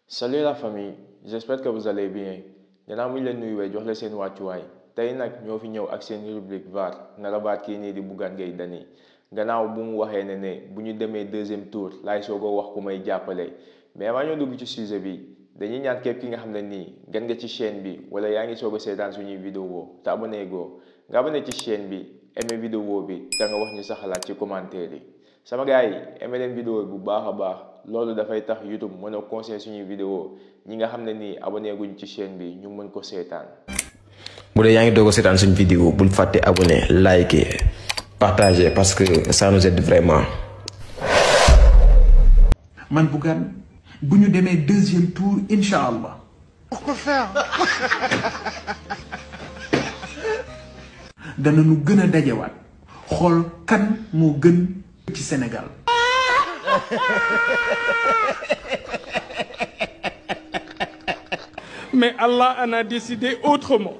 Salut la famille, j'espère que vous allez bien. Gannaaw mu ñu leen nuyuwee jox la seen wàccuwaay tey nag ñoo fi ñëw ak seen rubrique VAR nara baat kii nii di Bougane Gueye Dany gannaaw bu mu waxee ne bu ñu demee deuxième tour laay soog a wax ku may jàppale mais avant ñoo dugg ci sujet bi dañuy ñaan képp ki nga xam ne nii gan nga ci chaîne bi wala yaa ngi soog a seetaan suñuy vidéo te abonné goo nga abonné ci chaîne bi aimé vidéo bi te nga wax ñu sa xalaat ci commentaire yi sama gars yi aimé leen vidéo bu baax a baax loolu dafay tax YouTube mën a conseiller suñuy vidéo ñi nga xam ne nii abonné guñ ci chaîne bi ñu mën ko seetaan. bu dee yaa ngi doog a seetaan suñu vidéo bul fàtte abonné liker partager parce que ça nous aide vraiment. man Bougane bu ñu demee deuxième tour incha allah. Pourquoi faire? dana nu gën a dajewaat xool kan moo gën ci Sénégal. Mais Allah en a décidé autrement.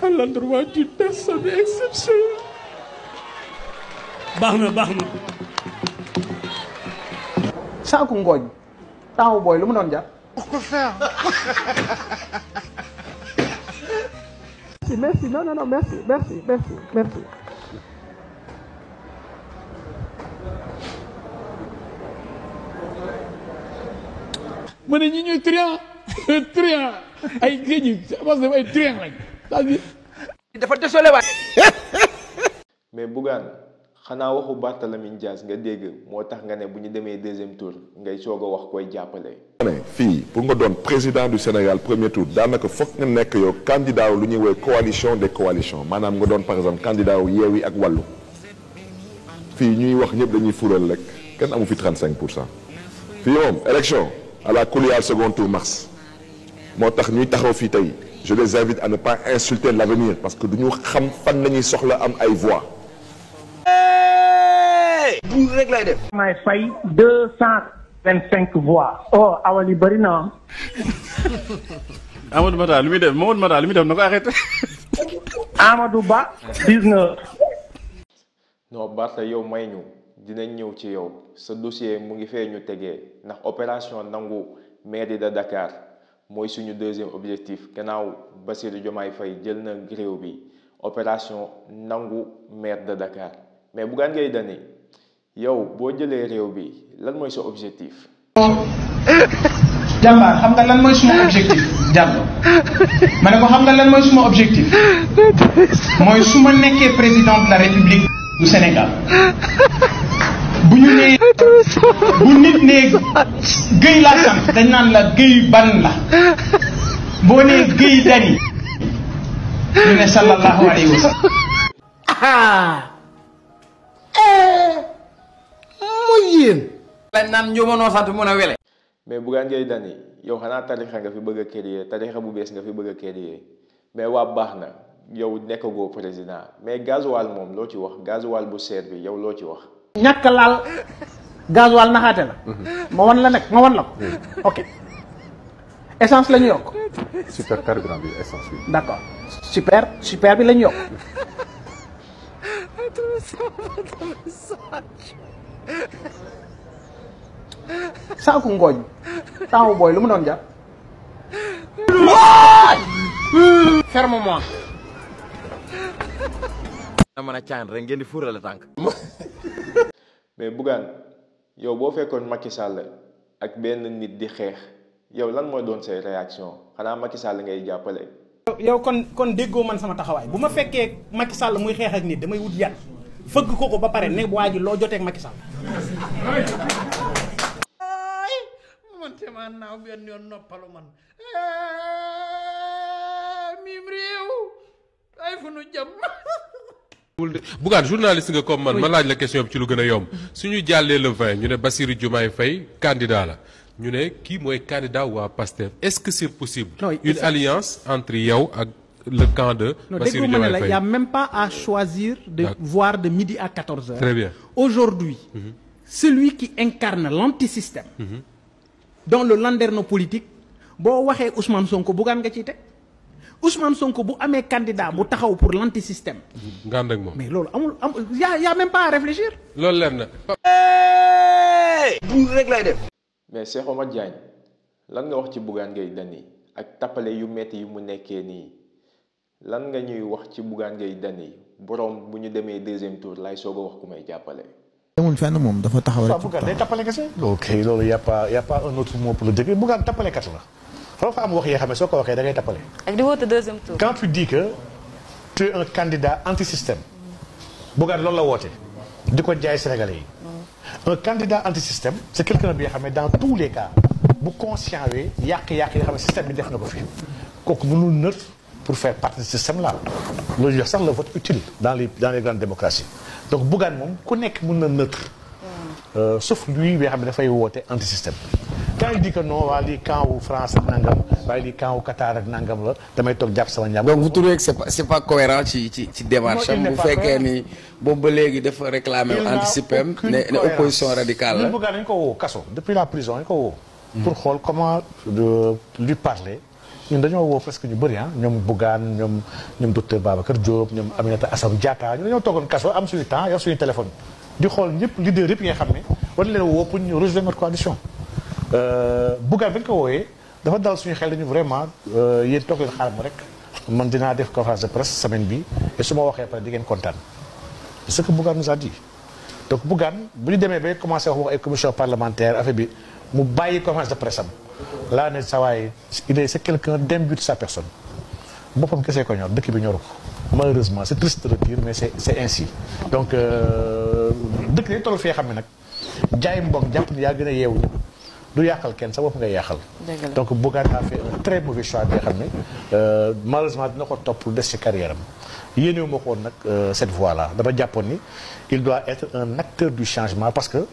À l'endroit d'une personne exceptionnelle. baax na. saaku ngooñ taawu booy lu mu doon jar. Pourquoi faire? merci non merci. ma ne ñi ñuy trian ay géej parce que ay trian lañ dafa désolé waay. mais Bougane xanaa waxu Barthélémy Dias nga dégg moo tax nga ne bu ñu demee deuxième tour ngay soog a wax koy jàppale. fii pour nga doon président du Sénégal premier tour daanaka foog nga nekk yow candidat wu lu ñuy woowee coalition des coalitions maanaam nga doon par exemple candidat wu Yewwi ak Wallu fii ñuy wax ñëpp dañuy fural rek kenn amu fi 35%. fii moom élection à la coulière second tour mars moo tax ñuy taxaw fii tey je les invite à ne pas insulter l'avenir parce que du ñu xam fan la ñuy soxla am ay voix. buur rek lay def. may fay 225 voix. oh awal yi bëri na. Amadou Mata lu muy def Mamadou Mata lu muy def na ko arrêté. Amadou Ba 19. non Barth yow may ñu dinañ ñëw ci yow sa dossier mu ngi fee ñu tegee ndax opération nangu mairie de Dakar mooy suñu deuxième objectif gannaaw Bassirou Diomaye Faye jël na réew bi opération nangu maire de Dakar mais Bougane Gueye Dany yow boo jëlee réew bi lan mooy sa objectif. jàmbaar xam nga lan mooy suma objectif jàmm ma ne ko xam nga lan mooy suma objectif mooy su ma nekkee président de la République du Sénégal bu ñu nee bu nit nee Gueye laa sant dañ naan la Gueye ban la boo nee Gueye Dany ñu ne sallallahu alayhi wa sallam. mooy yéen. lañ naan njuumanoo sant mun a wele. mais Bougane Gueye Dany yow xanaa tarixa nga fi bëgg a créer tarixa bu bees nga fi bëgg a créer mais waa baax na yow nekkagoo président mais gasoil moom loo ci wax gasoil bu seer bi yow loo ci wax. ñàkk laal gasoil naxaate la. ma wan la nekk ma wan la ko. ok essence la ñu yokk. super carburant bi essence bi. d'accord super bi la ñu yokk. saaku ngooñ taawu booy lu mu doon jar. ferme-moi. na mën a caan rek ngeen di fuurale tànk. mais Bougane yow boo fekkoon Macky Sall ak benn nit di xeex yow lan mooy doon say réaction xanaa Macky Sall ngay jàppale. yow kon déggoo man sama taxawaay bu ma fekkee Macky Sall muy xeex ak nit damay wut yat fëgg ko ba pare ne waa ji loo jotee ak Macky Sall. man te maa naaw benn yoon noppalu man mim réew ay fu nu jëm. Bougane journaliste nga comme man ma laaj la question bi ci lu gën a yomb suñu jàllee le 20 ñu ne Bassirou Diomaye Faye candidat la ñu ne kii mooy candidat waa PASTEF est-ce que c'est possible une alliance entre yow ak le camp de Bassirou Diomaye Faye? Il n'y a même pas à choisir de voir de midi à 14h. Très bien. Aujourd'hui, celui qui incarne l'antisystème dans le landerneau politique boo waxee Ousmane Sonko Bougane nga ciy teg Ousmane Sonko bu amee candidat bu taxaw pour l'anti système. nga ànd ak moom mais loolu amul y a même pas à réfléchir. loolu leer na. bu rek lay def. mais Cheikh Omar Diagne lan nga wax ci Bougane Gueye Dany ak tappale yu metti yu mu nekkee nii lan nga ñuy wax ci Bougane Gueye Dany borom bu ñu demee deuxième tour lay soog a wax ku may jàppale. demul fenn moom dafa taxaw rek. Bougane day tappale kese. ok loolu y' a pas un autre mot pour le dire Bougane tappalekat la. fa am wax yoo xam ne soo ko waxee da ngay tappale. ak di woote deuxième tour. quand tu dis que tu es un candidat anti-système Bougane loolu la woote di ko jaay Sénégalais yi. un candidat anti-système c' est quelqu'un bi nga xam ne dans tous les cas bu conscient wee yàq-yàq yi nga xam ne système bi def na ko fi kooku mënul neutre pour faire partie de ce système là loolu jox sax le vote utile dans les grandes démocraties donc Bougane moom ku nekk mën na neutre sauf lui bi nga xam ne dafay woote anti-système. quand il dit que non waa lii camp wu France ak nangam waaye lii camp wu Qatar ak nangam la damay toog jàpp sama ñaam. donc vous trouvez que c'est pas cohérent ci démarche am bu fekkee ni boobu ba léegi dafa réclamer anti-système ne opposition radicale la. Bougane dañu ko woo kaso depuis la prison dañu ko woo. pour xool comment lui parler ñun dañoo woo presque ñu bëri ñoom Bougane ñoom docteur Babacar Diop ñoom Aminata Assome Diatta ñu dañoo toogoon kaso am suñu temps yor suñu téléphone di xool ñëpp leader yëpp yi nga xam ne war leen woo pour ñu rejoindre notre coalition. Bougane bi ñu ko wooyee dafa dal suñu xel dañu vraiment yéen toog leen xaaral ma rek man dinaa def conférence de presse semaine bi et su ma waxee pare di ngeen kontaan c'est ce que Bougane nous a dit donc Bougane bu ñu demee bay commencé wax ay commission parlementaire affaire bi mu bàyyi conférence de presse am laa ne sa waay c'est quelqu'un d'imbu de sa personne boppam kese ko ñor dëkk bi ñoru ko malheureusement c'est triste de le dire mais c'est ainsi donc dëkk dañu toll fee xam ne nag jaay mbokk jàpp ni yaa gën a yeewu du yàqal kenn sa bopp ngay yàqal. donc Bougane a fait un très mauvais choix bi nga xam ne malheureusement dina ko topp des ci carrière am yéenewu ma ko woon nag cette voie là dama jàppoon ni il doit être un acteur du changement parce que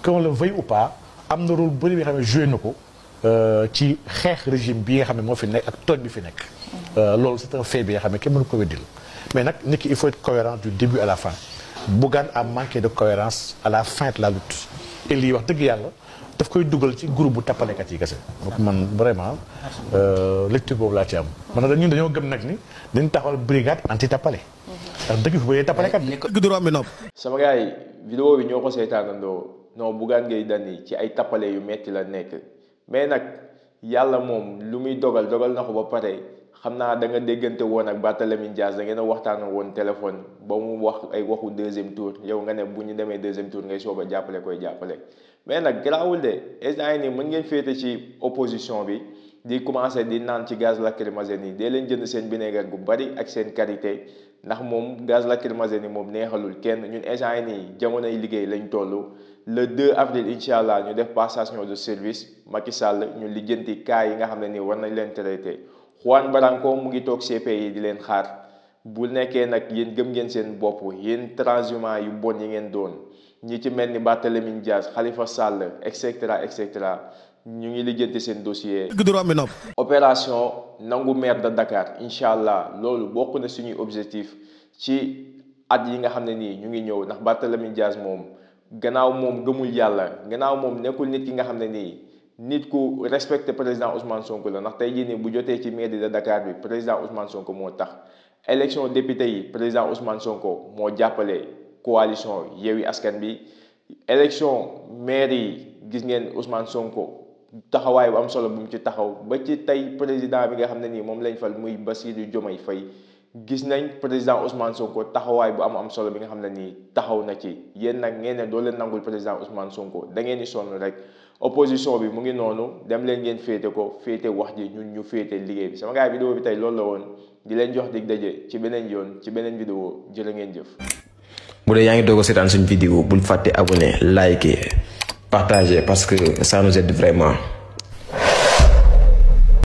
qu'on le veuille ou pas am na rôle bëri bi nga xam ne joué na ko ci xeex régime bi nga xam ne moo fi nekk ak tooñ bi fi nekk. loolu c'est un fait bi nga xam ne kenn mënu ko weddil mais nag nit ki il faut être cohérent du début à la fin Bougane a manqué de cohérence à la fin de la lutte et lii wax dëgg yàlla. daf koy dugal ci groupe bu tappalekat yi kese donc man vraiment lecture boobu laa ci am man nag ñun dañoo gëm nag ni dañu taxawal brigade anti tappale ndax dëgg fi bëggee tappalekat dëgg du romb nopp sama gars yi vidéo bi ñoo ko seetaanandoo non Bougane Gueye Dany ci ay tappale yu metti la nekk mais nag yàlla moom lu muy dogal na ko ba pare xam naa da nga déggante woon ak Barthélémy Dias da ngeen a waxtaan woon téléphone ba mu wax ay waxu deuxième tour yow nga ne bu ñu demee deuxième tour ngay soog a jàppale koy jàppale mais nag garaawul de instant yii nii mën ngeen féete ci opposition bi di commencer di naan ci gaz lacrymogène yi dee leen jënd seen vinaigre gu bari ak seen karité ndax moom gaz lacrymogène yi moom neexalul kenn ñun instant yii nii jamonoy liggéey lañ toll le 2 avril incha allah ñu def passation de service Macky Sall ñu lijjanti cas yi nga xam ne nii war nañ leen traité Juan Branco mu ngi toog CPI di leen xaar bu nekkee nag yéen gëm ngeen seen bopp yéen transhumants yu bon yi ngeen doon. ñi ci mel ni Barthélémy Dias Khalifa Sall et cetera ñu ngi lijjanti seen dossier. opération nangu maire de Dakar incha allah loolu bokk na suñuy objectif ci at yi nga xam ne nii ñu ngi ñëw ndax Barthélémy Dias moom gannaaw moom gëmul yàlla gannaaw moom nekkul nit ki nga xam ne nii nit ku respecté président Ousmane Sonko la ndax tey jii nii bu jotee ci mairie de Dakar bi président Ousmane Sonko moo tax élection député yi président Ousmane Sonko moo jàppale. coalition Yewwi Askan Bi élection maire yi gis ngeen Ousmane Sonko taxawaay bu am solo bu mu ci taxaw ba ci tey président bi nga xam ne nii moom lañ fal muy Bassirou Diomaye Faye gis nañ président Ousmane Sonko taxawaay bu am solo bi nga xam ne nii taxaw na ci yéen nag ngeen ne doo leen nangul président Ousmane Sonko da ngeen di sonn rek opposition bi mu ngi noonu dem leen ngeen féete ko féete wax ji ñun ñu féete liggéey bi sama gars yi vidéo bi tey loolu la woon di leen jox dig daje ci beneen yoon ci beneen vidéo jërë ngeen jëf. bu dee yaa ngi doog a seetaan suñu vidéo bul fàtte abonné liker partager parce que ça nous aide vraiment.